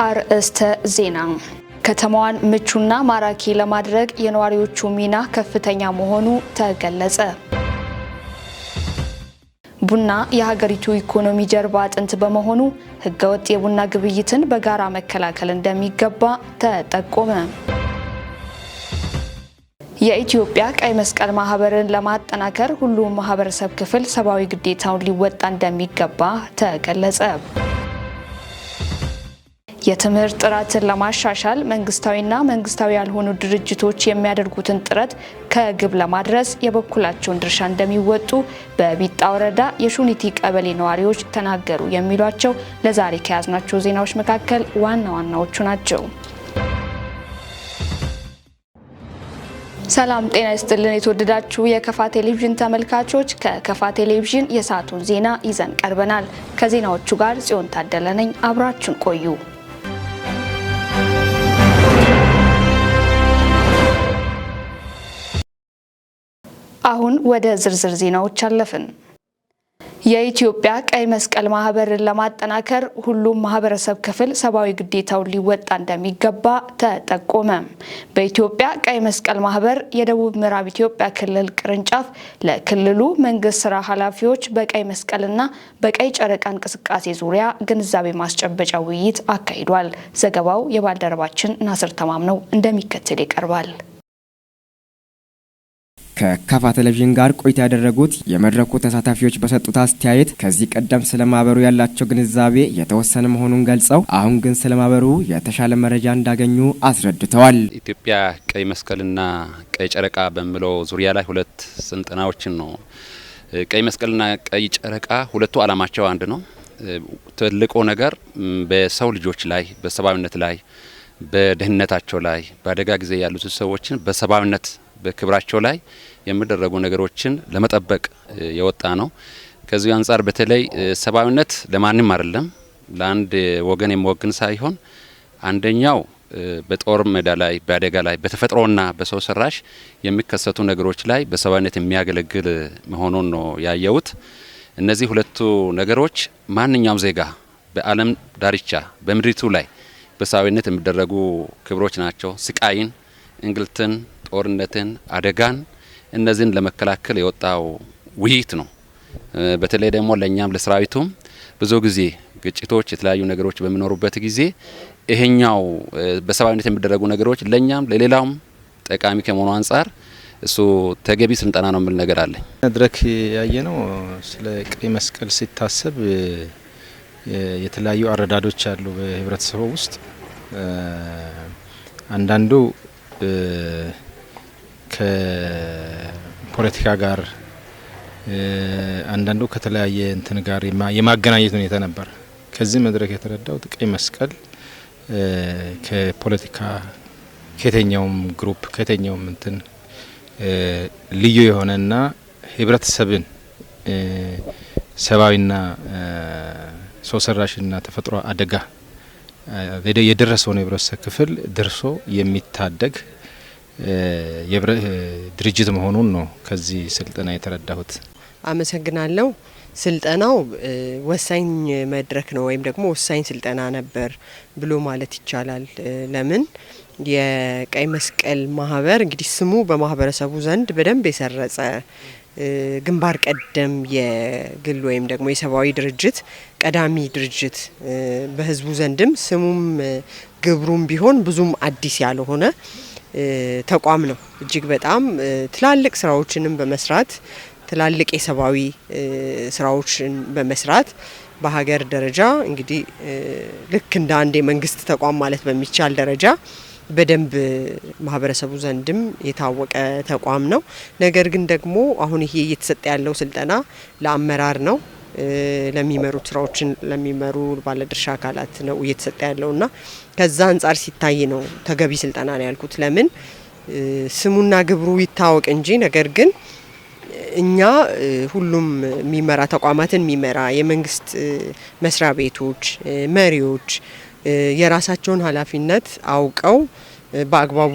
አርእስተ ዜና። ከተማዋን ምቹና ማራኪ ለማድረግ የነዋሪዎቹ ሚና ከፍተኛ መሆኑ ተገለጸ። ቡና የሀገሪቱ ኢኮኖሚ ጀርባ አጥንት በመሆኑ ሕገወጥ የቡና ግብይትን በጋራ መከላከል እንደሚገባ ተጠቆመ። የኢትዮጵያ ቀይ መስቀል ማህበርን ለማጠናከር ሁሉም ማህበረሰብ ክፍል ሰብአዊ ግዴታውን ሊወጣ እንደሚገባ ተገለጸ። የትምህርት ጥራትን ለማሻሻል መንግስታዊና መንግስታዊ ያልሆኑ ድርጅቶች የሚያደርጉትን ጥረት ከግብ ለማድረስ የበኩላቸውን ድርሻ እንደሚወጡ በቢጣ ወረዳ የሹኒቲ ቀበሌ ነዋሪዎች ተናገሩ። የሚሏቸው ለዛሬ ከያዝናቸው ዜናዎች መካከል ዋና ዋናዎቹ ናቸው። ሰላም ጤና ይስጥልን። የተወደዳችሁ የከፋ ቴሌቪዥን ተመልካቾች፣ ከከፋ ቴሌቪዥን የሰዓቱን ዜና ይዘን ቀርበናል። ከዜናዎቹ ጋር ጽዮን ታደለ ነኝ። አብራችን ቆዩ። አሁን ወደ ዝርዝር ዜናዎች አለፍን። የኢትዮጵያ ቀይ መስቀል ማህበርን ለማጠናከር ሁሉም ማህበረሰብ ክፍል ሰብአዊ ግዴታውን ሊወጣ እንደሚገባ ተጠቆመ። በኢትዮጵያ ቀይ መስቀል ማህበር የደቡብ ምዕራብ ኢትዮጵያ ክልል ቅርንጫፍ ለክልሉ መንግስት ስራ ኃላፊዎች በቀይ መስቀልና በቀይ ጨረቃ እንቅስቃሴ ዙሪያ ግንዛቤ ማስጨበጫ ውይይት አካሂዷል። ዘገባው የባልደረባችን ናስር ተማምነው እንደሚከተል ይቀርባል። ከካፋ ቴሌቪዥን ጋር ቆይታ ያደረጉት የመድረኩ ተሳታፊዎች በሰጡት አስተያየት ከዚህ ቀደም ስለ ማህበሩ ያላቸው ግንዛቤ የተወሰነ መሆኑን ገልጸው አሁን ግን ስለ ማህበሩ የተሻለ መረጃ እንዳገኙ አስረድተዋል። ኢትዮጵያ ቀይ መስቀልና ቀይ ጨረቃ በሚለው ዙሪያ ላይ ሁለት ስልጠናዎችን ነው። ቀይ መስቀልና ቀይ ጨረቃ ሁለቱ አላማቸው አንድ ነው። ትልቁ ነገር በሰው ልጆች ላይ፣ በሰብአዊነት ላይ፣ በደህንነታቸው ላይ፣ በአደጋ ጊዜ ያሉት ሰዎችን በሰብአዊነት በክብራቸው ላይ የሚደረጉ ነገሮችን ለመጠበቅ የወጣ ነው። ከዚህ አንጻር በተለይ ሰብአዊነት ለማንም አይደለም፣ ለአንድ ወገን የሚወግን ሳይሆን አንደኛው በጦር ሜዳ ላይ፣ በአደጋ ላይ፣ በተፈጥሮና በሰው ሰራሽ የሚከሰቱ ነገሮች ላይ በሰብአዊነት የሚያገለግል መሆኑን ነው ያየሁት። እነዚህ ሁለቱ ነገሮች ማንኛውም ዜጋ በዓለም ዳርቻ በምድሪቱ ላይ በሰብአዊነት የሚደረጉ ክብሮች ናቸው። ስቃይን፣ እንግልትን፣ ጦርነትን፣ አደጋን እነዚህን ለመከላከል የወጣው ውይይት ነው። በተለይ ደግሞ ለእኛም ለሰራዊቱም ብዙ ጊዜ ግጭቶች፣ የተለያዩ ነገሮች በሚኖሩበት ጊዜ ይሄኛው በሰብአዊነት የሚደረጉ ነገሮች ለእኛም ለሌላውም ጠቃሚ ከመሆኑ አንጻር እሱ ተገቢ ስልጠና ነው የሚል ነገር አለኝ። መድረክ ያየ ነው። ስለ ቀይ መስቀል ሲታሰብ የተለያዩ አረዳዶች አሉ በህብረተሰቡ ውስጥ። አንዳንዱ ከፖለቲካ ጋር፣ አንዳንዱ ከተለያየ እንትን ጋር የማገናኘት ሁኔታ ነበር። ከዚህ መድረክ የተረዳሁት ቀይ መስቀል ከፖለቲካ ከየትኛውም group ከየትኛውም እንትን ልዩ የሆነና ህብረተሰብን ሰብአዊና ሰው ሰራሽና ተፈጥሮ አደጋ የደረሰውን የህብረተሰብ ክፍል ደርሶ የሚታደግ ድርጅት መሆኑን ነው ከዚህ ስልጠና የተረዳሁት። አመሰግናለሁ። ስልጠናው ወሳኝ መድረክ ነው ወይም ደግሞ ወሳኝ ስልጠና ነበር ብሎ ማለት ይቻላል። ለምን የቀይ መስቀል ማህበር እንግዲህ ስሙ በማህበረሰቡ ዘንድ በደንብ የሰረጸ፣ ግንባር ቀደም የግል ወይም ደግሞ የሰብአዊ ድርጅት፣ ቀዳሚ ድርጅት፣ በህዝቡ ዘንድም ስሙም ግብሩም ቢሆን ብዙም አዲስ ያልሆነ ተቋም ነው። እጅግ በጣም ትላልቅ ስራዎችንም በመስራት፣ ትላልቅ የሰብአዊ ስራዎችን በመስራት በሀገር ደረጃ እንግዲህ ልክ እንደ አንድ የመንግስት ተቋም ማለት በሚቻል ደረጃ በደንብ ማህበረሰቡ ዘንድም የታወቀ ተቋም ነው። ነገር ግን ደግሞ አሁን ይሄ እየተሰጠ ያለው ስልጠና ለአመራር ነው፣ ለሚመሩት ስራዎችን ለሚመሩ ባለድርሻ አካላት ነው እየተሰጠ ያለው እና ከዛ አንጻር ሲታይ ነው ተገቢ ስልጠና ነው ያልኩት። ለምን ስሙና ግብሩ ይታወቅ እንጂ ነገር ግን እኛ ሁሉም የሚመራ ተቋማትን የሚመራ የመንግስት መስሪያ ቤቶች መሪዎች የራሳቸውን ኃላፊነት አውቀው በአግባቡ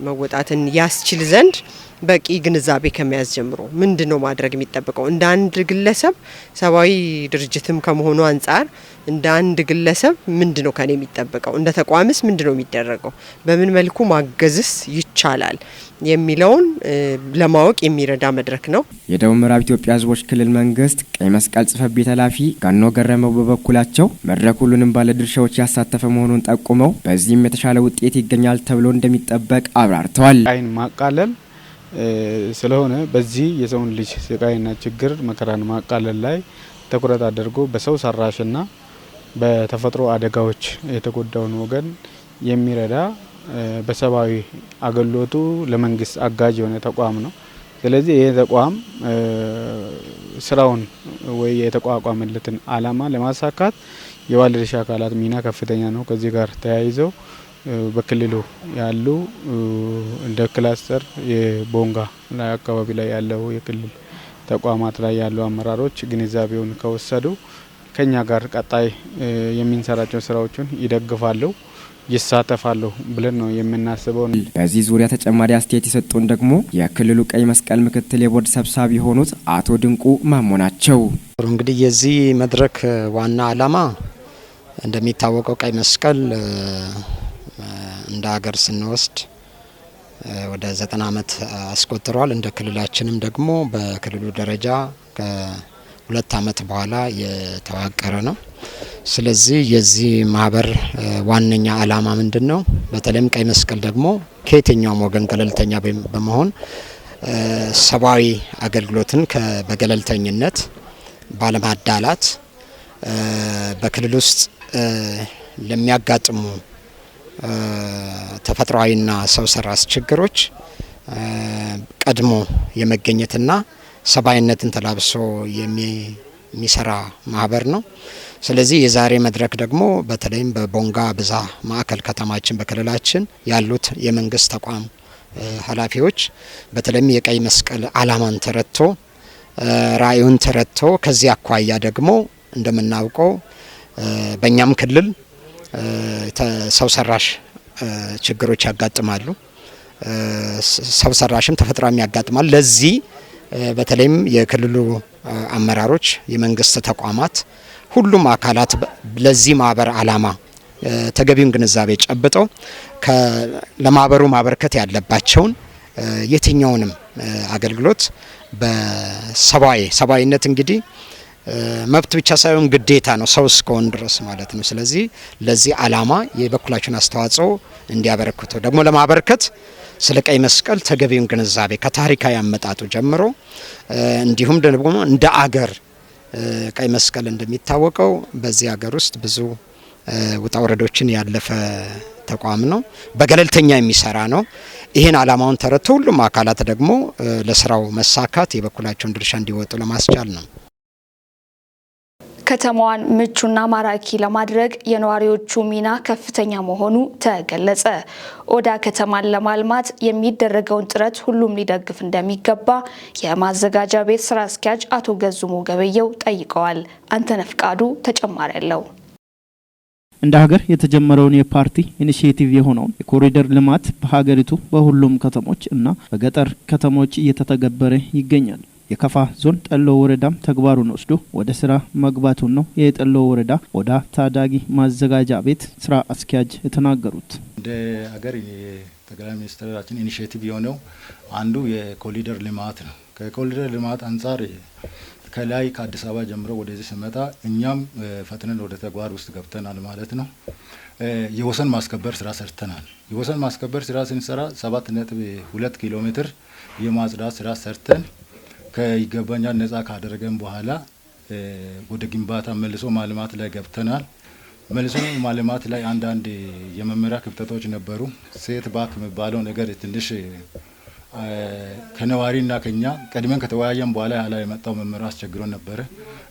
መወጣትን ያስችል ዘንድ በቂ ግንዛቤ ከመያዝ ጀምሮ ምንድን ነው ማድረግ የሚጠበቀው እንደ አንድ ግለሰብ፣ ሰብአዊ ድርጅትም ከመሆኑ አንጻር እንደ አንድ ግለሰብ ምንድን ነው ከኔ የሚጠበቀው፣ እንደ ተቋምስ ምንድን ነው የሚደረገው፣ በምን መልኩ ማገዝስ ይቻላል የሚለውን ለማወቅ የሚረዳ መድረክ ነው። የደቡብ ምዕራብ ኢትዮጵያ ሕዝቦች ክልል መንግስት ቀይ መስቀል ጽሕፈት ቤት ኃላፊ ጋኖ ገረመው በበኩላቸው መድረኩ ሁሉንም ባለድርሻዎች ያሳተፈ መሆኑን ጠቁመው በዚህም የተሻለ ውጤት ይገኛል ተብሎ እንደሚጠበቅ አብራርተዋል። ስቃይን ማቃለል ስለሆነ በዚህ የሰውን ልጅ ስቃይና ችግር መከራን ማቃለል ላይ ትኩረት አድርጎ በሰው ሰራሽና በተፈጥሮ አደጋዎች የተጎዳውን ወገን የሚረዳ፣ በሰብአዊ አገልግሎቱ ለመንግስት አጋዥ የሆነ ተቋም ነው። ስለዚህ ይህ ተቋም ስራውን ወይ የተቋቋመለትን አላማ ለማሳካት የባለድርሻ አካላት ሚና ከፍተኛ ነው። ከዚህ ጋር ተያይዘው በክልሉ ያሉ እንደ ክላስተር የቦንጋ ላይ አካባቢ ላይ ያለው የክልል ተቋማት ላይ ያሉ አመራሮች ግንዛቤውን ከወሰዱ ከኛ ጋር ቀጣይ የምንሰራቸው ስራዎችን ይደግፋሉ፣ ይሳተፋሉ ብለን ነው የምናስበው። በዚህ ዙሪያ ተጨማሪ አስተያየት የሰጡን ደግሞ የክልሉ ቀይ መስቀል ምክትል የቦርድ ሰብሳቢ የሆኑት አቶ ድንቁ ማሞ ናቸው። እንግዲህ የዚህ መድረክ ዋና ዓላማ እንደሚታወቀው ቀይ መስቀል እንደ ሀገር ስንወስድ ወደ 90 ዓመት አስቆጥሯል። እንደ ክልላችንም ደግሞ በክልሉ ደረጃ ከ2 ዓመት በኋላ የተዋቀረ ነው። ስለዚህ የዚህ ማህበር ዋነኛ ዓላማ ምንድን ነው? በተለይም ቀይ መስቀል ደግሞ ከየትኛውም ወገን ገለልተኛ በመሆን ሰብአዊ አገልግሎትን በገለልተኝነት ባለማዳላት በክልል ውስጥ ለሚያጋጥሙ ተፈጥሯዊና ሰው ሰራሽ ችግሮች ቀድሞ የመገኘትና ሰብአዊነትን ተላብሶ የሚሰራ ማህበር ነው። ስለዚህ የዛሬ መድረክ ደግሞ በተለይም በቦንጋ ብዝሃ ማዕከል ከተማችን በክልላችን ያሉት የመንግስት ተቋም ኃላፊዎች በተለይም የቀይ መስቀል ዓላማን ተረድቶ፣ ራዕዩን ተረድቶ፣ ከዚህ አኳያ ደግሞ እንደምናውቀው በእኛም ክልል ሰው ሰራሽ ችግሮች ያጋጥማሉ። ሰው ሰራሽም ተፈጥሯዊም ያጋጥማል። ለዚህ በተለይም የክልሉ አመራሮች፣ የመንግስት ተቋማት፣ ሁሉም አካላት ለዚህ ማህበር ዓላማ ተገቢውን ግንዛቤ ጨብጠው ለማህበሩ ማበርከት ያለባቸውን የትኛውንም አገልግሎት በሰብአዊ ሰብአዊነት እንግዲህ መብት ብቻ ሳይሆን ግዴታ ነው፣ ሰው እስከሆን ድረስ ማለት ነው። ስለዚህ ለዚህ ዓላማ የበኩላቸውን አስተዋጽኦ እንዲያበረክቱ ደግሞ ለማበርከት ስለ ቀይ መስቀል ተገቢውን ግንዛቤ ከታሪካዊ አመጣጡ ጀምሮ እንዲሁም ደግሞ እንደ አገር ቀይ መስቀል እንደሚታወቀው በዚህ ሀገር ውስጥ ብዙ ውጣ ውረዶችን ያለፈ ተቋም ነው። በገለልተኛ የሚሰራ ነው። ይህን ዓላማውን ተረድቶ ሁሉም አካላት ደግሞ ለስራው መሳካት የበኩላቸውን ድርሻ እንዲወጡ ለማስቻል ነው። ከተማዋን ምቹና ማራኪ ለማድረግ የነዋሪዎቹ ሚና ከፍተኛ መሆኑ ተገለጸ። ኦዳ ከተማን ለማልማት የሚደረገውን ጥረት ሁሉም ሊደግፍ እንደሚገባ የማዘጋጃ ቤት ስራ አስኪያጅ አቶ ገዙሞ ገበየው ጠይቀዋል። አንተነህ ፍቃዱ ተጨማሪ አለው። እንደ ሀገር የተጀመረውን የፓርቲ initiative የሆነውን የኮሪደር ልማት በሀገሪቱ በሁሉም ከተሞች እና በገጠር ከተሞች እየተተገበረ ይገኛል። የከፋ ዞን ጠሎ ወረዳም ተግባሩን ወስዶ ወደ ስራ መግባቱን ነው የጠሎ ወረዳ ኦዳ ታዳጊ ማዘጋጃ ቤት ስራ አስኪያጅ የተናገሩት። እንደ ሀገር የጠቅላይ ሚኒስትራችን initiative የሆነው አንዱ የኮሪደር ልማት ነው። ከኮሪደር ልማት አንጻር ከላይ ከአዲስ አበባ ጀምሮ ወደዚህ ስመጣ እኛም ፈጥነን ወደ ተግባር ውስጥ ገብተናል ማለት ነው። የወሰን ማስከበር ስራ ሰርተናል። የወሰን ማስከበር ስራ ስንሰራ 7.2 ኪሎ ሜትር የማጽዳት ስራ ሰርተን ከይገባኛል ነጻ ካደረገን በኋላ ወደ ግንባታ መልሶ ማልማት ላይ ገብተናል። መልሶ ማልማት ላይ አንዳንድ የመመሪያ ክፍተቶች ነበሩ። Setback የሚባለው ነገር ትንሽ ከነዋሪና ከኛ ቀድመን ከተወያየን በኋላ ያላ የመጣው መመሪያ አስቸግሮን ነበረ።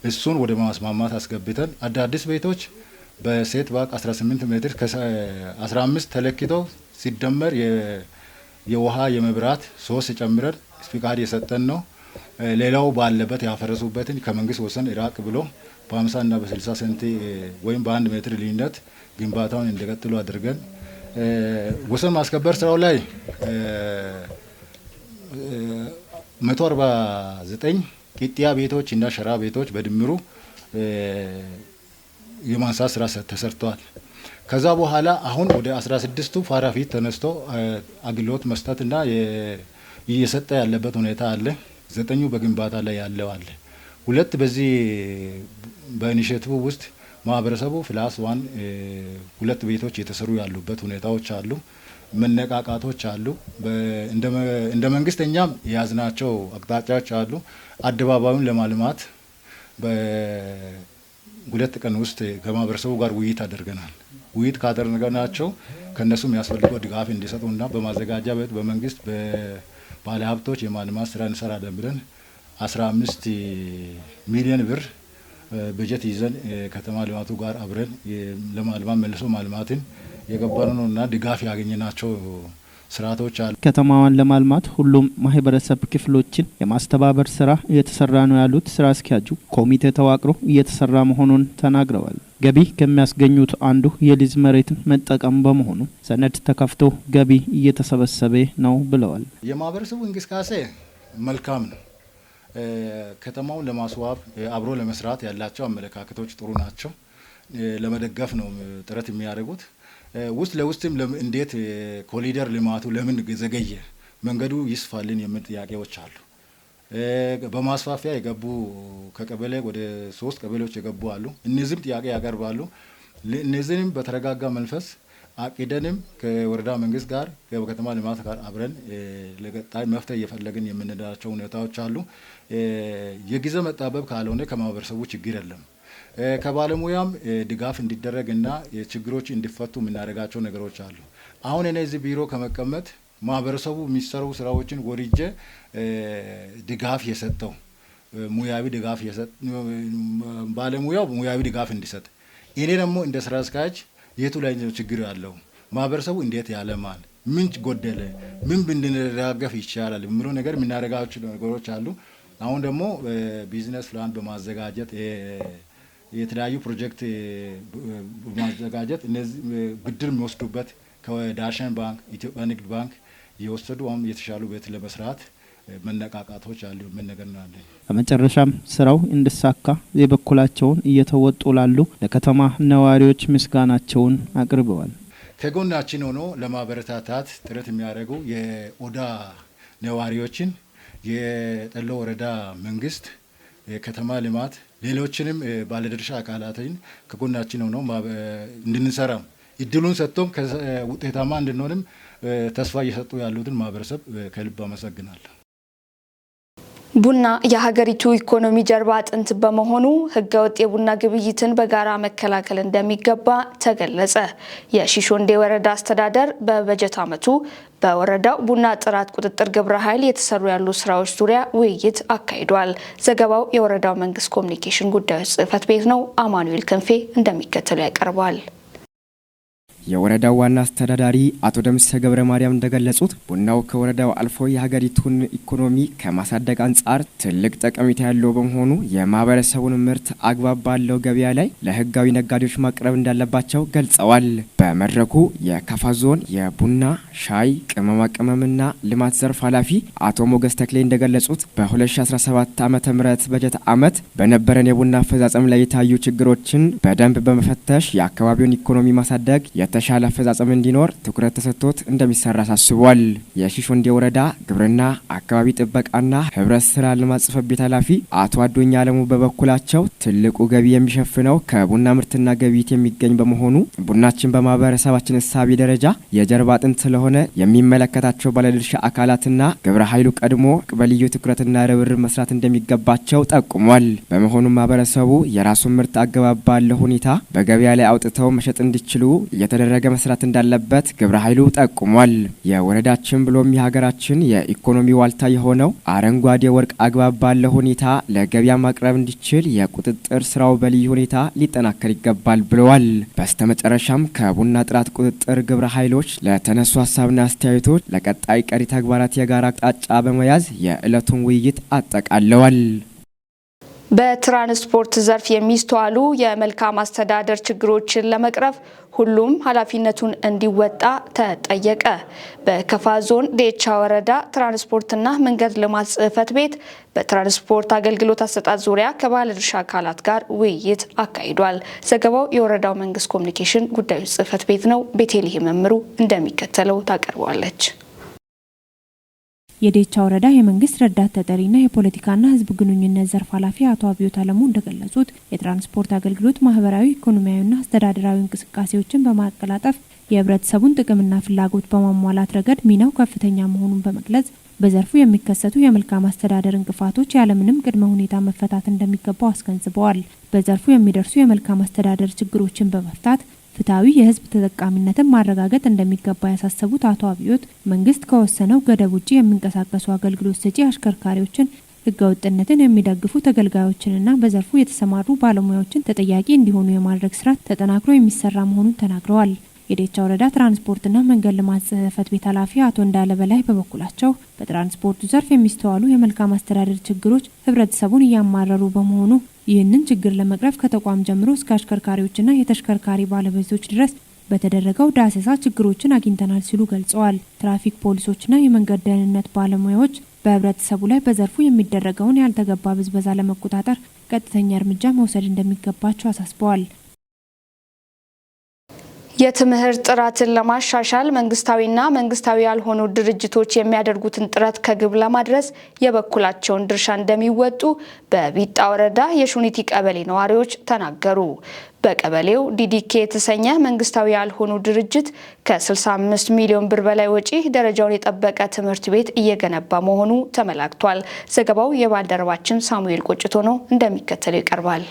እሱን ወደ ማስማማት አስገብተን አዳዲስ ቤቶች በ setback 18 ሜትር ከ15 ተለክቶ ሲደመር የውሃ የመብራት ሶስት ጨምረን ፍቃድ የሰጠን ነው። ሌላው ባለበት ያፈረሱበትን ከመንግስት ወሰን ራቅ ብሎ በ50 እና በ60 ሴንቲ ወይም በ1 ሜትር ልዩነት ግንባታውን እንዲቀጥሉ አድርገን ወሰን ማስከበር ስራው ላይ 149 ቅጥያ ቤቶች እና ሸራ ቤቶች በድምሩ የማንሳት ስራ ተሰርተዋል። ከዛ በኋላ አሁን ወደ 16ቱ ፋራፊት ተነስቶ አገልግሎት መስጠትና እየሰጠ ያለበት ሁኔታ አለ። 9ኙ በግንባታ ላይ ያለው አለ። 2 በዚህ በ initiative ውስጥ ማህበረሰቡ plus one 2 ቤቶች የተሰሩ ያሉበት ሁኔታዎች አሉ። መነቃቃቶች አሉ። እንደ መንግስት እኛም የያዝናቸው አቅጣጫዎች አሉ። አደባባዩን ለማልማት በ2 ቀን ውስጥ ከማህበረሰቡ ጋር ውይይት አድርገናል። ውይይት ካደረግናቸው ከነሱ የሚያስፈልገው ድጋፍ እንዲሰጡና በማዘጋጃ ቤት በመንግስት በባለ ሀብቶች የማልማት ስራ እንሰራለን ብለን 15 ሚሊዮን ብር በጀት ይዘን ከተማ ልማቱ ጋር አብረን ለማልማት መልሶ ማልማትን የገባነውና ድጋፍ ያገኘናቸው ስርዓቶች አሉ። ከተማዋን ለማልማት ሁሉም ማህበረሰብ ክፍሎችን የማስተባበር ስራ እየተሰራ ነው ያሉት ስራ አስኪያጁ ኮሚቴ ተዋቅሮ እየተሰራ መሆኑን ተናግረዋል። ገቢ ከሚያስገኙት አንዱ የሊዝ መሬትን መጠቀም በመሆኑ ሰነድ ተከፍቶ ገቢ እየተሰበሰበ ነው ብለዋል። የማህበረሰቡ እንቅስቃሴ መልካም ነው። ከተማውን ለማስዋብ አብሮ ለመስራት ያላቸው አመለካከቶች ጥሩ ናቸው። ለመደገፍ ነው ጥረት የሚያደርጉት። ውስጥ ለውስጥም እንዴት ኮሪደር ልማቱ ለምን ዘገየ፣ መንገዱ ይስፋልን የሚል ጥያቄዎች አሉ። በማስፋፊያ የገቡ ከቀበሌ ወደ 3 ቀበሌዎች የገቡ አሉ። እነዚህም ጥያቄ ያቀርባሉ። እነዚህንም በተረጋጋ መንፈስ አቅደንም ከወረዳ መንግስት ጋር ከከተማ ልማት ጋር አብረን ለቀጣይ መፍትሄ እየፈለግን የምንሄዳቸው ሁኔታዎች አሉ። የጊዜ መጣበብ ካልሆነ ከማህበረሰቡ ችግር የለም። ከባለሙያም ድጋፍ እንዲደረግና ችግሮች እንዲፈቱ የምናደርጋቸው ነገሮች አሉ። አሁን እኔ እዚህ ቢሮ ከመቀመጥ ማህበረሰቡ የሚሰሩ ስራዎችን ወርጄ ድጋፍ የሰጠው ሙያዊ ድጋፍ የሰጠ ባለሙያው ሙያዊ ድጋፍ እንዲሰጥ፣ እኔ ደግሞ እንደ ስራ አስኪያጅ የቱ ላይ ነው ችግር ያለው፣ ማህበረሰቡ እንዴት ያለማል፣ ምን ጎደለ፣ ምን ብንደጋገፍ ይቻላል የሚለው ነገር የምናደርጋቸው ነገሮች አሉ። አሁን ደግሞ business plan በማዘጋጀት የተለያዩ ፕሮጀክት በማዘጋጀት እነዚህ ብድር የሚወስዱበት ከዳሸን ባንክ፣ ኢትዮጵያ ንግድ ባንክ የወሰዱ አሁን የተሻሉ ቤት ለመስራት መነቃቃቶች አሉ። ምን ነገር ነው ያለኝ። በመጨረሻም ስራው እንዲሳካ የበኩላቸውን እየተወጡ ላሉ ለከተማ ነዋሪዎች ምስጋናቸውን አቅርበዋል። ከጎናችን ሆኖ ለማበረታታት ጥረት የሚያደርጉ የኦዳ ነዋሪዎችን፣ የጠሎ ወረዳ መንግስት፣ የከተማ ልማት፣ ሌሎችንም ባለድርሻ አካላትን ከጎናችን ሆኖ እንድንሰራ እድሉን ሰጥቶም ውጤታማ እንድንሆንም ተስፋ እየሰጡ ያሉትን ማህበረሰብ ከልብ አመሰግናለሁ። ቡና የሀገሪቱ ኢኮኖሚ ጀርባ አጥንት በመሆኑ ህገወጥ የቡና ግብይትን በጋራ መከላከል እንደሚገባ ተገለጸ። የሺሾንዴ ወረዳ አስተዳደር በበጀት ዓመቱ በወረዳው ቡና ጥራት ቁጥጥር ግብረ ኃይል የተሰሩ ያሉ ስራዎች ዙሪያ ውይይት አካሂዷል። ዘገባው የወረዳው መንግስት ኮሚኒኬሽን ጉዳዮች ጽህፈት ቤት ነው። አማኑኤል ክንፌ እንደሚከተለው ያቀርበዋል። የወረዳው ዋና አስተዳዳሪ አቶ ደምሰ ገብረ ማርያም እንደገለጹት ቡናው ከወረዳው አልፎ የሀገሪቱን ኢኮኖሚ ከማሳደግ አንጻር ትልቅ ጠቀሜታ ያለው በመሆኑ የማህበረሰቡን ምርት አግባብ ባለው ገበያ ላይ ለህጋዊ ነጋዴዎች ማቅረብ እንዳለባቸው ገልጸዋል። በመድረኩ የካፋ ዞን የቡና ሻይ ቅመማ ቅመምና ልማት ዘርፍ ኃላፊ አቶ ሞገስ ተክሌ እንደገለጹት በ2017 ዓ.ም በጀት ዓመት በነበረን የቡና አፈጻጸም ላይ የታዩ ችግሮችን በደንብ በመፈተሽ የአካባቢውን ኢኮኖሚ ማሳደግ የተሻለ አፈጻጸም እንዲኖር ትኩረት ተሰጥቶት እንደሚሰራ አሳስቧል። የሺሾንዴ ወረዳ ግብርና አካባቢ ጥበቃና ህብረት ስራ ልማት ጽሕፈት ቤት ኃላፊ አቶ አዱኛ አለሙ በበኩላቸው ትልቁ ገቢ የሚሸፍነው ከቡና ምርትና ግብይት የሚገኝ በመሆኑ ቡናችን በማህበረሰባችን እሳቤ ደረጃ የጀርባ አጥንት ስለሆነ የሚመለከታቸው ባለድርሻ አካላትና ግብረ ኃይሉ ቀድሞ በልዩ ትኩረትና ርብርብ መስራት እንደሚገባቸው ጠቁሟል። በመሆኑም ማህበረሰቡ የራሱን ምርት አገባብ ባለው ሁኔታ በገበያ ላይ አውጥተው መሸጥ እንዲችሉ እየተደረገ መስራት እንዳለበት ግብረ ኃይሉ ጠቁሟል። የወረዳችን ብሎም የሀገራችን የኢኮኖሚ ዋልታ የሆነው አረንጓዴ ወርቅ አግባብ ባለው ሁኔታ ለገበያ ማቅረብ እንዲችል የቁጥጥር ስራው በልዩ ሁኔታ ሊጠናከር ይገባል ብለዋል። በስተመጨረሻም ከቡና ጥራት ቁጥጥር ግብረ ኃይሎች ለተነሱ ሀሳብና አስተያየቶች ለቀጣይ ቀሪ ተግባራት የጋራ አቅጣጫ በመያዝ የዕለቱን ውይይት አጠቃለዋል። በትራንስፖርት ዘርፍ የሚስተዋሉ የመልካም አስተዳደር ችግሮችን ለመቅረፍ ሁሉም ኃላፊነቱን እንዲወጣ ተጠየቀ። በከፋ ዞን ዴቻ ወረዳ ትራንስፖርትና መንገድ ልማት ጽሕፈት ቤት በትራንስፖርት አገልግሎት አሰጣጥ ዙሪያ ከባለድርሻ አካላት ጋር ውይይት አካሂዷል። ዘገባው የወረዳው መንግስት ኮሚኒኬሽን ጉዳዮች ጽሕፈት ቤት ነው። ቤተልሔም መምሩ እንደሚከተለው ታቀርበዋለች። የዴቻ ወረዳ የመንግስት ረዳት ተጠሪና የፖለቲካና ሕዝብ ግንኙነት ዘርፍ ኃላፊ አቶ አብዮት አለሙ እንደገለጹት የትራንስፖርት አገልግሎት ማህበራዊ፣ ኢኮኖሚያዊና አስተዳደራዊ እንቅስቃሴዎችን በማቀላጠፍ የህብረተሰቡን ጥቅምና ፍላጎት በማሟላት ረገድ ሚናው ከፍተኛ መሆኑን በመግለጽ በዘርፉ የሚከሰቱ የመልካም አስተዳደር እንቅፋቶች ያለምንም ቅድመ ሁኔታ መፈታት እንደሚገባው አስገንዝበዋል። በዘርፉ የሚደርሱ የመልካም አስተዳደር ችግሮችን በመፍታት ፍትሐዊ የህዝብ ተጠቃሚነትን ማረጋገጥ እንደሚገባ ያሳሰቡት አቶ አብዮት መንግስት ከወሰነው ገደብ ውጪ የሚንቀሳቀሱ አገልግሎት ሰጪ አሽከርካሪዎችን፣ ህገወጥነትን የሚደግፉ ተገልጋዮችንና በዘርፉ የተሰማሩ ባለሙያዎችን ተጠያቂ እንዲሆኑ የማድረግ ስራ ተጠናክሮ የሚሰራ መሆኑን ተናግረዋል። የዴቻ ወረዳ ትራንስፖርትና መንገድ ልማት ጽሕፈት ቤት ኃላፊ አቶ እንዳለ በላይ በበኩላቸው በትራንስፖርቱ ዘርፍ የሚስተዋሉ የመልካም አስተዳደር ችግሮች ህብረተሰቡን እያማረሩ በመሆኑ ይህንን ችግር ለመቅረፍ ከተቋም ጀምሮ እስከ አሽከርካሪዎችና የተሽከርካሪ ባለቤቶች ድረስ በተደረገው ዳሰሳ ችግሮችን አግኝተናል ሲሉ ገልጸዋል። ትራፊክ ፖሊሶችና የመንገድ ደህንነት ባለሙያዎች በህብረተሰቡ ላይ በዘርፉ የሚደረገውን ያልተገባ ብዝበዛ ለመቆጣጠር ቀጥተኛ እርምጃ መውሰድ እንደሚገባቸው አሳስበዋል። የትምህርት ጥራትን ለማሻሻል መንግስታዊና መንግስታዊ ያልሆኑ ድርጅቶች የሚያደርጉትን ጥረት ከግብ ለማድረስ የበኩላቸውን ድርሻ እንደሚወጡ በቢጣ ወረዳ የሹኒቲ ቀበሌ ነዋሪዎች ተናገሩ። በቀበሌው ዲዲኬ የተሰኘ መንግስታዊ ያልሆኑ ድርጅት ከ65 ሚሊዮን ብር በላይ ወጪ ደረጃውን የጠበቀ ትምህርት ቤት እየገነባ መሆኑ ተመላክቷል። ዘገባው የባልደረባችን ሳሙኤል ቆጭቶ ነው፣ እንደሚከተለው ይቀርባል።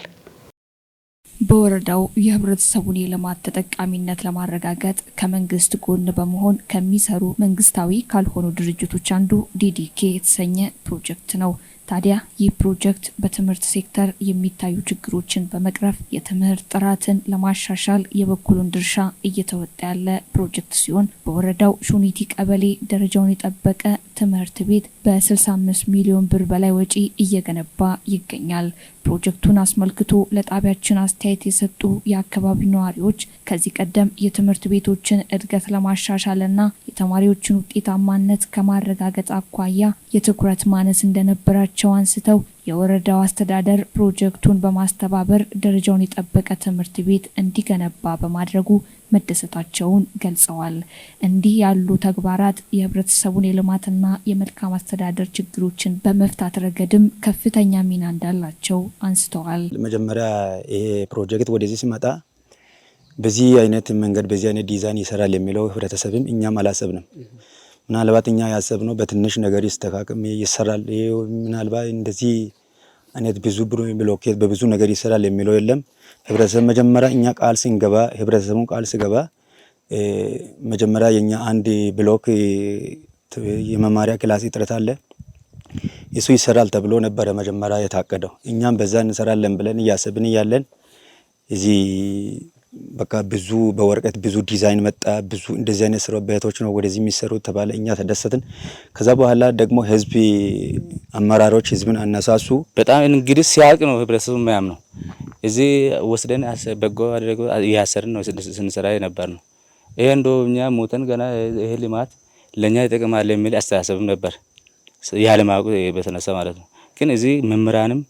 በወረዳው የህብረተሰቡን የልማት ተጠቃሚነት ለማረጋገጥ ከመንግስት ጎን በመሆን ከሚሰሩ መንግስታዊ ካልሆኑ ድርጅቶች አንዱ ዲዲኬ የተሰኘ ፕሮጀክት ነው። ታዲያ ይህ ፕሮጀክት በትምህርት ሴክተር የሚታዩ ችግሮችን በመቅረፍ የትምህርት ጥራትን ለማሻሻል የበኩሉን ድርሻ እየተወጣ ያለ ፕሮጀክት ሲሆን፣ በወረዳው ሹኒቲ ቀበሌ ደረጃውን የጠበቀ ትምህርት ቤት በ65 ሚሊዮን ብር በላይ ወጪ እየገነባ ይገኛል። ፕሮጀክቱን አስመልክቶ ለጣቢያችን አስተያየት የሰጡ የአካባቢው ነዋሪዎች ከዚህ ቀደም የትምህርት ቤቶችን እድገት ለማሻሻልና የተማሪዎችን ውጤታማነት ከማረጋገጥ አኳያ የትኩረት ማነስ እንደነበራቸው አንስተው የወረዳው አስተዳደር ፕሮጀክቱን በማስተባበር ደረጃውን የጠበቀ ትምህርት ቤት እንዲገነባ በማድረጉ መደሰታቸውን ገልጸዋል። እንዲህ ያሉ ተግባራት የህብረተሰቡን የልማትና የመልካም አስተዳደር ችግሮችን በመፍታት ረገድም ከፍተኛ ሚና እንዳላቸው አንስተዋል። መጀመሪያ ይሄ ፕሮጀክት ወደዚህ ሲመጣ በዚህ አይነት መንገድ፣ በዚህ አይነት ዲዛይን ይሰራል የሚለው ህብረተሰብም እኛም አላሰብንም። ምናልባት እኛ ያሰብነው በትንሽ ነገር ይስተካከል ይሰራል፣ ምናልባት እንደዚህ አይነት ብዙ ብሎኬት በብዙ ነገር ይሰራል የሚለው የለም። ህብረተሰብ መጀመሪያ እኛ ቃል ስንገባ፣ ህብረተሰቡን ቃል ስገባ መጀመሪያ የኛ አንድ ብሎክ የመማሪያ class እጥረት አለ። እሱ ይሰራል ተብሎ ነበረ መጀመሪያ የታቀደው። እኛም በዛ እንሰራለን ብለን እያሰብን እያለን እዚህ በቃ ብዙ በወረቀት ብዙ ዲዛይን መጣ። ብዙ እንደዚህ አይነት ስራ ቤቶች ነው ወደዚህ የሚሰሩት ተባለ። እኛ ተደሰትን። ከዛ በኋላ ደግሞ ህዝብ አመራሮች ህዝብን አነሳሱ። በጣም እንግዲህ ሲያልቅ ነው ህብረተሰቡ የሚያምነው። እዚህ ወስደን በጎ አድርገው እያሰርን ነው ስንሰራ የነበር ነው። ይሄ እንደው እኛ ሞተን ገና ይሄ ልማት ለእኛ ይጠቅማል የሚል አስተሳሰብም ነበር ያለማወቅ በተነሳ ማለት ነው። ግን እዚህ መምህራንም፣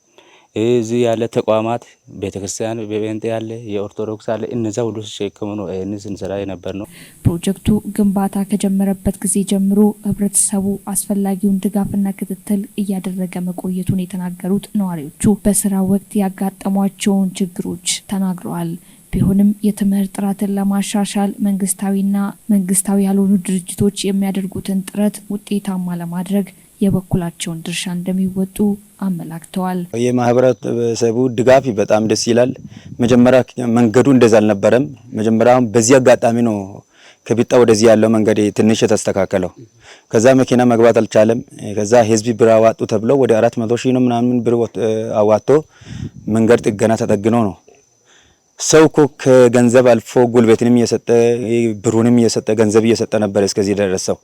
እዚህ ያለ ተቋማት፣ ቤተክርስቲያን በጴንጤ ያለ፣ የኦርቶዶክስ አለ፣ እነዛ ሁሉ ሲሸከሙ ነው ይህን ስንሰራ የነበር ነው። ፕሮጀክቱ ግንባታ ከጀመረበት ጊዜ ጀምሮ ህብረተሰቡ አስፈላጊውን ድጋፍና ክትትል እያደረገ መቆየቱን የተናገሩት ነዋሪዎቹ በስራ ወቅት ያጋጠሟቸውን ችግሮች ተናግረዋል። ቢሆንም የትምህርት ጥራትን ለማሻሻል መንግስታዊና መንግስታዊ ያልሆኑ ድርጅቶች የሚያደርጉትን ጥረት ውጤታማ ለማድረግ የበኩላቸውን ድርሻ እንደሚወጡ አመላክተዋል። የማህበረሰቡ ድጋፍ በጣም ደስ ይላል። መጀመሪያ መንገዱ እንደዛ አልነበረም። መጀመሪያ በዚህ አጋጣሚ ነው ከቢጣ ወደዚህ ያለው መንገድ ትንሽ የተስተካከለው። ከዛ መኪና መግባት አልቻለም። ከዛ ህዝብ ብር አዋጡ ተብሎ ወደ 400 ሺህ ነው ምናምን ብር አዋጥቶ መንገድ ጥገና ተጠግኖ ነው። ሰው እኮ ከገንዘብ አልፎ ጉልበትንም እየሰጠ፣ ብሩንም እየሰጠ፣ ገንዘብ እየሰጠ ነበር እስከዚህ ደረሰው።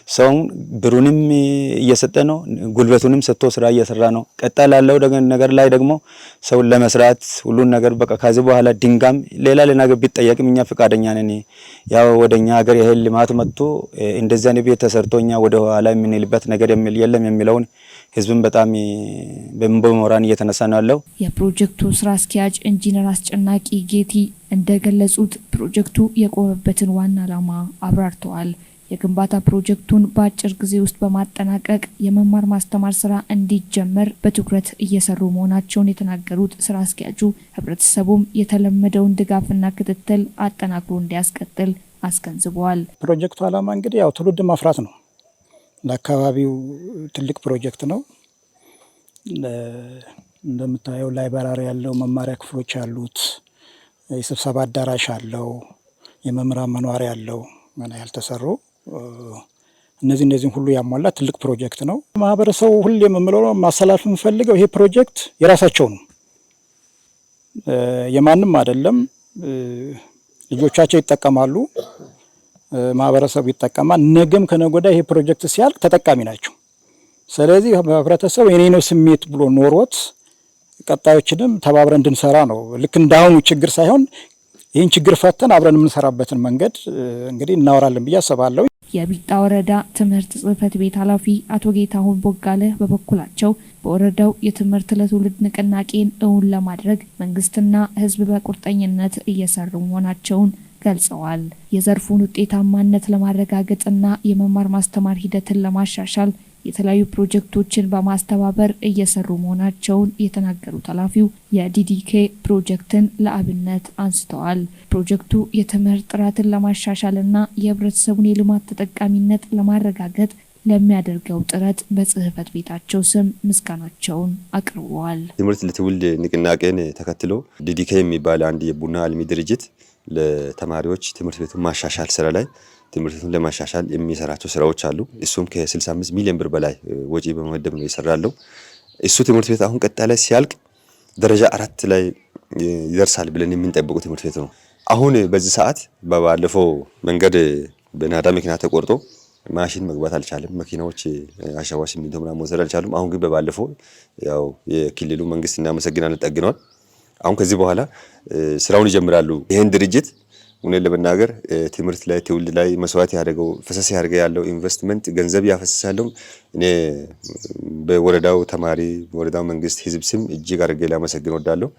ሰው ብሩንም እየሰጠ ነው፣ ጉልበቱንም ሰጥቶ ስራ እየሰራ ነው። ቀጣይ ላለው ነገር ላይ ደግሞ ሰውን ለመስራት ሁሉን ነገር በቃ ከዚህ በኋላ ድንጋም ሌላ ሌላ ነገር ቢጠየቅም እኛ ፈቃደኛ ነን። ያው ወደኛ ሀገር ይሄ ልማት መጥቶ እንደዚህ አይነት ቤት ተሰርቶ እኛ ወደ ኋላ የምንልበት ነገር የለም የሚለውን ህዝብን በጣም በሞራል እየተነሳ ነው ያለው። የፕሮጀክቱ ስራ አስኪያጅ ኢንጂነር አስጨናቂ ጌቲ እንደገለጹት ፕሮጀክቱ የቆመበትን ዋና ዓላማ አብራርተዋል። የግንባታ ፕሮጀክቱን በአጭር ጊዜ ውስጥ በማጠናቀቅ የመማር ማስተማር ስራ እንዲጀመር በትኩረት እየሰሩ መሆናቸውን የተናገሩት ስራ አስኪያጁ ህብረተሰቡም የተለመደውን ድጋፍና ክትትል አጠናክሮ እንዲያስቀጥል አስገንዝበዋል። ፕሮጀክቱ ዓላማ እንግዲህ ያው ትውልድ ማፍራት ነው። ለአካባቢው ትልቅ ፕሮጀክት ነው። እንደምታየው library ያለው፣ መማሪያ ክፍሎች ያሉት፣ የስብሰባ አዳራሽ አለው፣ የመምህራን መኖሪያ ያለው፣ ገና ያልተሰሩ እነዚህን ሁሉ ያሟላ ትልቅ ፕሮጀክት ነው። ማህበረሰቡ ሁሌ የምለው፣ ማስተላለፍ የምፈልገው ይሄ ፕሮጀክት የራሳቸው ነው፣ የማንም አይደለም። ልጆቻቸው ይጠቀማሉ፣ ማህበረሰቡ ይጠቀማል። ነገም ከነገ ወዲያ ይሄ ፕሮጀክት ሲያልቅ ተጠቃሚ ናቸው። ስለዚህ ህብረተሰቡ የኔ ነው ስሜት ብሎ ኖሮት ቀጣዮችንም ተባብረን እንድንሰራ ነው። ልክ እንዳሁኑ ችግር ሳይሆን ይህን ችግር ፈተን አብረን የምንሰራበትን መንገድ እንግዲህ እናወራለን ብዬ አስባለሁ። የቢጣ ወረዳ ትምህርት ጽሕፈት ቤት ኃላፊ አቶ ጌታሁን ቦጋለ በበኩላቸው በወረዳው የትምህርት ለትውልድ ንቅናቄን እውን ለማድረግ መንግስትና ሕዝብ በቁርጠኝነት እየሰሩ መሆናቸውን ገልጸዋል። የዘርፉን ውጤታማነት ለማረጋገጥና የመማር ማስተማር ሂደትን ለማሻሻል የተለያዩ ፕሮጀክቶችን በማስተባበር እየሰሩ መሆናቸውን የተናገሩት ኃላፊው የዲዲኬ ፕሮጀክትን ለአብነት አንስተዋል። ፕሮጀክቱ የትምህርት ጥራትን ለማሻሻልና የህብረተሰቡን የልማት ተጠቃሚነት ለማረጋገጥ ለሚያደርገው ጥረት በጽህፈት ቤታቸው ስም ምስጋናቸውን አቅርበዋል። ትምህርት ለትውልድ ንቅናቄን ተከትሎ ዲዲኬ የሚባል አንድ የቡና አልሚ ድርጅት ለተማሪዎች ትምህርት ቤቱን ማሻሻል ስራ ላይ፣ ትምህርት ቤቱን ለማሻሻል የሚሰራቸው ስራዎች አሉ። እሱም ከ65 ሚሊዮን ብር በላይ ወጪ በመመደብ ነው የሰራለው። እሱ ትምህርት ቤት አሁን ቀጣይ ላይ ሲያልቅ ደረጃ 4 ላይ ይደርሳል ብለን የምንጠብቀው ትምህርት ቤት ነው። አሁን በዚህ ሰዓት በባለፈው መንገድ በናዳ ምክንያት ተቆርጦ ማሽን መግባት አልቻለም። መኪናዎች አሸዋ፣ ሲሚንቶ ምናምን መውሰድ አልቻሉም። አሁን ግን በባለፈው ያው የክልሉ መንግስት እናመሰግናለን ጠግነዋል። አሁን ከዚህ በኋላ ስራውን ይጀምራሉ። ይህን ድርጅት እውነት ለመናገር ትምህርት ላይ፣ ትውልድ ላይ መስዋዕት ያደረገው፣ ፈሰስ ያደረገ ያለው ኢንቨስትመንት ገንዘብ ያፈሰሰ ያለው እኔ በወረዳው ተማሪ፣ በወረዳው መንግስት፣ ህዝብ ስም እጅግ አድርጌ ላመሰግን እወዳለሁ።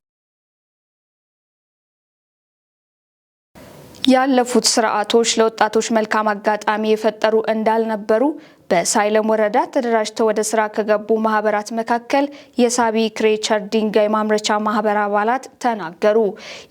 ያለፉት ስርዓቶች ለወጣቶች መልካም አጋጣሚ የፈጠሩ እንዳልነበሩ በሳይለም ወረዳ ተደራጅተው ወደ ስራ ከገቡ ማህበራት መካከል የሳቢ ክሬቸር ድንጋይ ማምረቻ ማህበር አባላት ተናገሩ።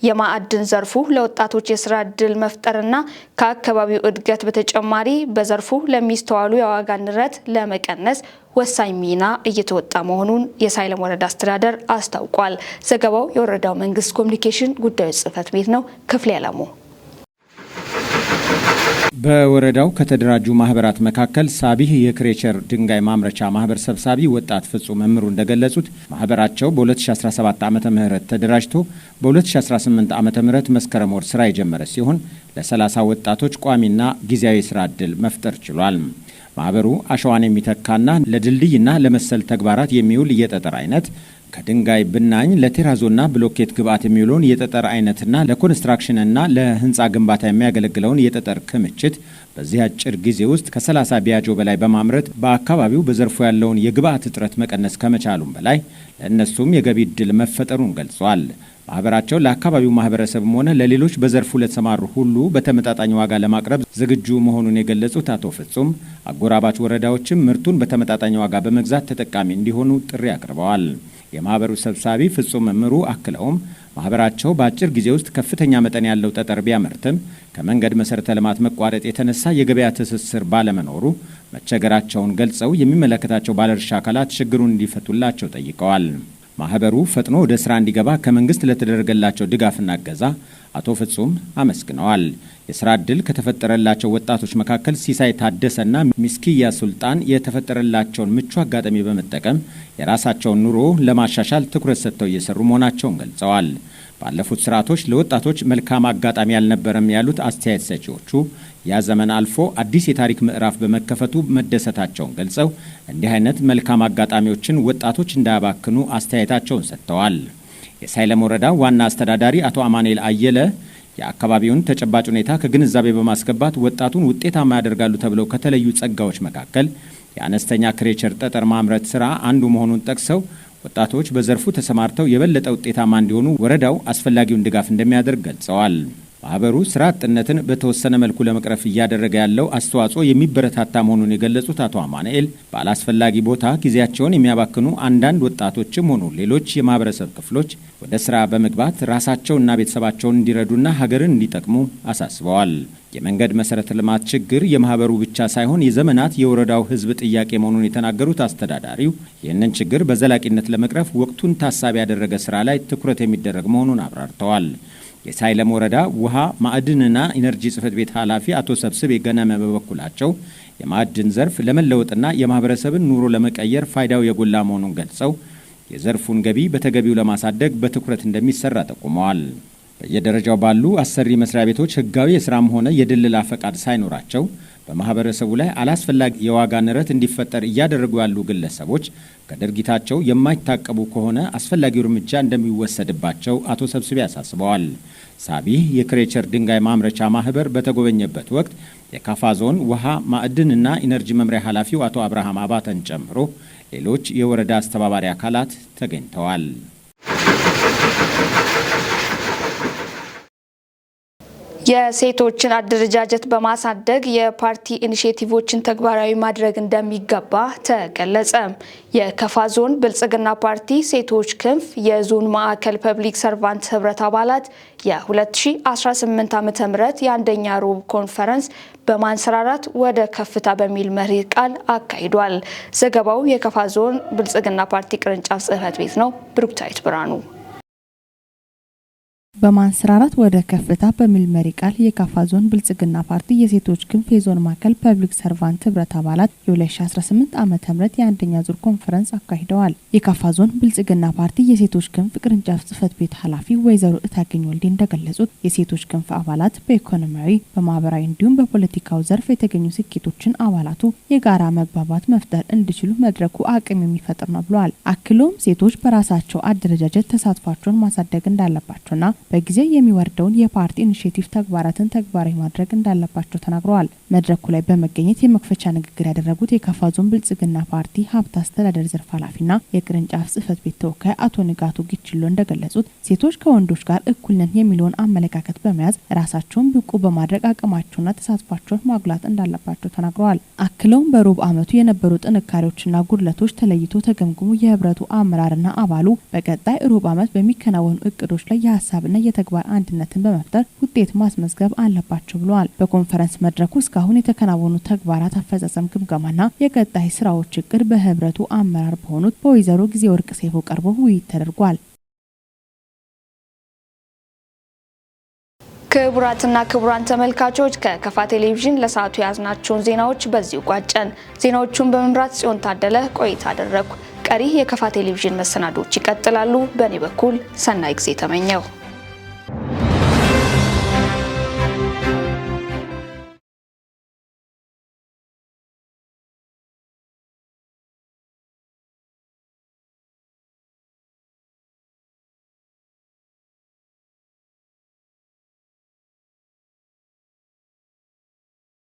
የማዕድን ዘርፉ ለወጣቶች የስራ እድል መፍጠርና ከአካባቢው እድገት በተጨማሪ በዘርፉ ለሚስተዋሉ የዋጋ ንረት ለመቀነስ ወሳኝ ሚና እየተወጣ መሆኑን የሳይለም ወረዳ አስተዳደር አስታውቋል። ዘገባው የወረዳው መንግስት ኮሚኒኬሽን ጉዳዮች ጽህፈት ቤት ነው። ክፍሌ አለሙ። በወረዳው ከተደራጁ ማህበራት መካከል ሳቢህ የክሬቸር ድንጋይ ማምረቻ ማህበር ሰብሳቢ ወጣት ፍጹም እምሩ እንደገለጹት ማህበራቸው በ2017 ዓ ም ተደራጅቶ በ2018 ዓ ም መስከረም ወር ስራ የጀመረ ሲሆን ለ30 ወጣቶች ቋሚና ጊዜያዊ ስራ ዕድል መፍጠር ችሏል። ማህበሩ አሸዋን የሚተካና ለድልድይና ለመሰል ተግባራት የሚውል የጠጠር አይነት፣ ከድንጋይ ብናኝ ለቴራዞና ብሎኬት ግብዓት የሚውለውን የጠጠር አይነትና ለኮንስትራክሽንና ለህንፃ ግንባታ የሚያገለግለውን የጠጠር ክምችት በዚህ አጭር ጊዜ ውስጥ ከ30 ቢያጆ በላይ በማምረት በአካባቢው በዘርፉ ያለውን የግብዓት እጥረት መቀነስ ከመቻሉም በላይ ለእነሱም የገቢ ዕድል መፈጠሩን ገልጿል። ማህበራቸው ለአካባቢው ማህበረሰብም ሆነ ለሌሎች በዘርፉ ለተሰማሩ ሁሉ በተመጣጣኝ ዋጋ ለማቅረብ ዝግጁ መሆኑን የገለጹት አቶ ፍጹም አጎራባች ወረዳዎችም ምርቱን በተመጣጣኝ ዋጋ በመግዛት ተጠቃሚ እንዲሆኑ ጥሪ አቅርበዋል። የማህበሩ ሰብሳቢ ፍጹም እምሩ አክለውም ማህበራቸው በአጭር ጊዜ ውስጥ ከፍተኛ መጠን ያለው ጠጠር ቢያመርትም ከመንገድ መሰረተ ልማት መቋረጥ የተነሳ የገበያ ትስስር ባለመኖሩ መቸገራቸውን ገልጸው የሚመለከታቸው ባለድርሻ አካላት ችግሩን እንዲፈቱላቸው ጠይቀዋል። ማህበሩ ፈጥኖ ወደ ስራ እንዲገባ ከመንግስት ለተደረገላቸው ድጋፍና እገዛ አቶ ፍጹም አመስግነዋል። የስራ ዕድል ከተፈጠረላቸው ወጣቶች መካከል ሲሳይ ታደሰና ሚስኪያ ሱልጣን የተፈጠረላቸውን ምቹ አጋጣሚ በመጠቀም የራሳቸውን ኑሮ ለማሻሻል ትኩረት ሰጥተው እየሰሩ መሆናቸውን ገልጸዋል። ባለፉት ስርዓቶች ለወጣቶች መልካም አጋጣሚ አልነበረም ያሉት አስተያየት ሰጪዎቹ፣ ያ ዘመን አልፎ አዲስ የታሪክ ምዕራፍ በመከፈቱ መደሰታቸውን ገልጸው እንዲህ አይነት መልካም አጋጣሚዎችን ወጣቶች እንዳያባክኑ አስተያየታቸውን ሰጥተዋል። የሳይለም ወረዳ ዋና አስተዳዳሪ አቶ አማኑኤል አየለ የአካባቢውን ተጨባጭ ሁኔታ ከግንዛቤ በማስገባት ወጣቱን ውጤታማ ያደርጋሉ ተብለው ከተለዩ ጸጋዎች መካከል የአነስተኛ ክሬቸር ጠጠር ማምረት ስራ አንዱ መሆኑን ጠቅሰው፣ ወጣቶች በዘርፉ ተሰማርተው የበለጠ ውጤታማ እንዲሆኑ ወረዳው አስፈላጊውን ድጋፍ እንደሚያደርግ ገልጸዋል። ማህበሩ ስራ አጥነትን በተወሰነ መልኩ ለመቅረፍ እያደረገ ያለው አስተዋጽኦ የሚበረታታ መሆኑን የገለጹት አቶ አማኑኤል፣ ባላስፈላጊ ቦታ ጊዜያቸውን የሚያባክኑ አንዳንድ ወጣቶችም ሆኑ ሌሎች የማህበረሰብ ክፍሎች ወደ ስራ በመግባት ራሳቸውና ቤተሰባቸውን እንዲረዱና ሀገርን እንዲጠቅሙ አሳስበዋል። የመንገድ መሰረተ ልማት ችግር የማህበሩ ብቻ ሳይሆን የዘመናት የወረዳው ሕዝብ ጥያቄ መሆኑን የተናገሩት አስተዳዳሪው፣ ይህንን ችግር በዘላቂነት ለመቅረፍ ወቅቱን ታሳቢ ያደረገ ስራ ላይ ትኩረት የሚደረግ መሆኑን አብራርተዋል። የሳይለም ወረዳ ውሃ ማዕድንና ኢነርጂ ጽሕፈት ቤት ኃላፊ አቶ ሰብስቤ ገነመ በበኩላቸው፣ የማዕድን ዘርፍ ለመለወጥና የማህበረሰብን ኑሮ ለመቀየር ፋይዳው የጎላ መሆኑን ገልጸው የዘርፉን ገቢ በተገቢው ለማሳደግ በትኩረት እንደሚሰራ ጠቁመዋል። በየደረጃው ባሉ አሰሪ መስሪያ ቤቶች ህጋዊ የስራም ሆነ የድለላ ፈቃድ ሳይኖራቸው በማህበረሰቡ ላይ አላስፈላጊ የዋጋ ንረት እንዲፈጠር እያደረጉ ያሉ ግለሰቦች ከድርጊታቸው የማይታቀቡ ከሆነ አስፈላጊው እርምጃ እንደሚወሰድባቸው አቶ ሰብስቤ አሳስበዋል። ሳቢህ የክሬቸር ድንጋይ ማምረቻ ማህበር በተጎበኘበት ወቅት የካፋ ዞን ውሃ ማዕድንና ኢነርጂ መምሪያ ኃላፊው አቶ አብርሃም አባተን ጨምሮ ሌሎች የወረዳ አስተባባሪ አካላት ተገኝተዋል። የሴቶችን አደረጃጀት በማሳደግ የፓርቲ ኢኒሼቲቮችን ተግባራዊ ማድረግ እንደሚገባ ተገለጸ። የከፋ ዞን ብልጽግና ፓርቲ ሴቶች ክንፍ የዞን ማዕከል ፐብሊክ ሰርቫንት ህብረት አባላት የ2018 ዓ.ም የአንደኛ ሩብ ኮንፈረንስ በማንሰራራት ወደ ከፍታ በሚል መሪ ቃል አካሂዷል። ዘገባው የከፋ ዞን ብልጽግና ፓርቲ ቅርንጫፍ ጽህፈት ቤት ነው። ብሩክታዊት ብርሃኑ። በማንሰራራት ወደ ከፍታ በሚል መሪ ቃል የካፋ ዞን ብልጽግና ፓርቲ የሴቶች ክንፍ የዞን ማዕከል ፐብሊክ ሰርቫንት ህብረት አባላት የ2018 ዓ ም የአንደኛ ዙር ኮንፈረንስ አካሂደዋል። የካፋ ዞን ብልጽግና ፓርቲ የሴቶች ክንፍ ቅርንጫፍ ጽህፈት ቤት ኃላፊ ወይዘሮ እታገኝ ወልዴ እንደገለጹት፣ የሴቶች ክንፍ አባላት በኢኮኖሚያዊ፣ በማህበራዊ እንዲሁም በፖለቲካው ዘርፍ የተገኙ ስኬቶችን አባላቱ የጋራ መግባባት መፍጠር እንዲችሉ መድረኩ አቅም የሚፈጥር ነው ብለዋል። አክሎም ሴቶች በራሳቸው አደረጃጀት ተሳትፏቸውን ማሳደግ እንዳለባቸውና በጊዜ የሚወርደውን የፓርቲ ኢኒሼቲቭ ተግባራትን ተግባራዊ ማድረግ እንዳለባቸው ተናግረዋል። መድረኩ ላይ በመገኘት የመክፈቻ ንግግር ያደረጉት የካፋ ዞን ብልጽግና ፓርቲ ሀብት አስተዳደር ዘርፍ ኃላፊና የቅርንጫፍ ጽህፈት ቤት ተወካይ አቶ ንጋቱ ጊችሎ እንደገለጹት፣ ሴቶች ከወንዶች ጋር እኩል ነን የሚለውን አመለካከት በመያዝ ራሳቸውን ብቁ በማድረግ አቅማቸውና ተሳትፏቸውን ማጉላት እንዳለባቸው ተናግረዋል። አክለውም በሩብ ዓመቱ የነበሩ ጥንካሬዎችና ጉድለቶች ተለይቶ ተገምግሞ የህብረቱ አመራርና አባሉ በቀጣይ ሩብ ዓመት በሚከናወኑ እቅዶች ላይ የሀሳብና የተግባር አንድነትን በመፍጠር ውጤት ማስመዝገብ አለባቸው ብለዋል። በኮንፈረንስ መድረኩ እስካሁን የተከናወኑ ተግባራት አፈጻጸም ግምገማና የቀጣይ ስራዎች እቅድ በህብረቱ አመራር በሆኑት በወይዘሮ ጊዜ ወርቅ ሰይፎ ቀርቦ ውይይት ተደርጓል። ክቡራትና ክቡራን ተመልካቾች፣ ከከፋ ቴሌቪዥን ለሰዓቱ የያዝናቸውን ዜናዎች በዚሁ ቋጨን። ዜናዎቹን በመምራት ጽዮን ታደለ ቆይታ አደረግኩ። ቀሪ የከፋ ቴሌቪዥን መሰናዶዎች ይቀጥላሉ። በእኔ በኩል ሰናይ ጊዜ ተመኘው።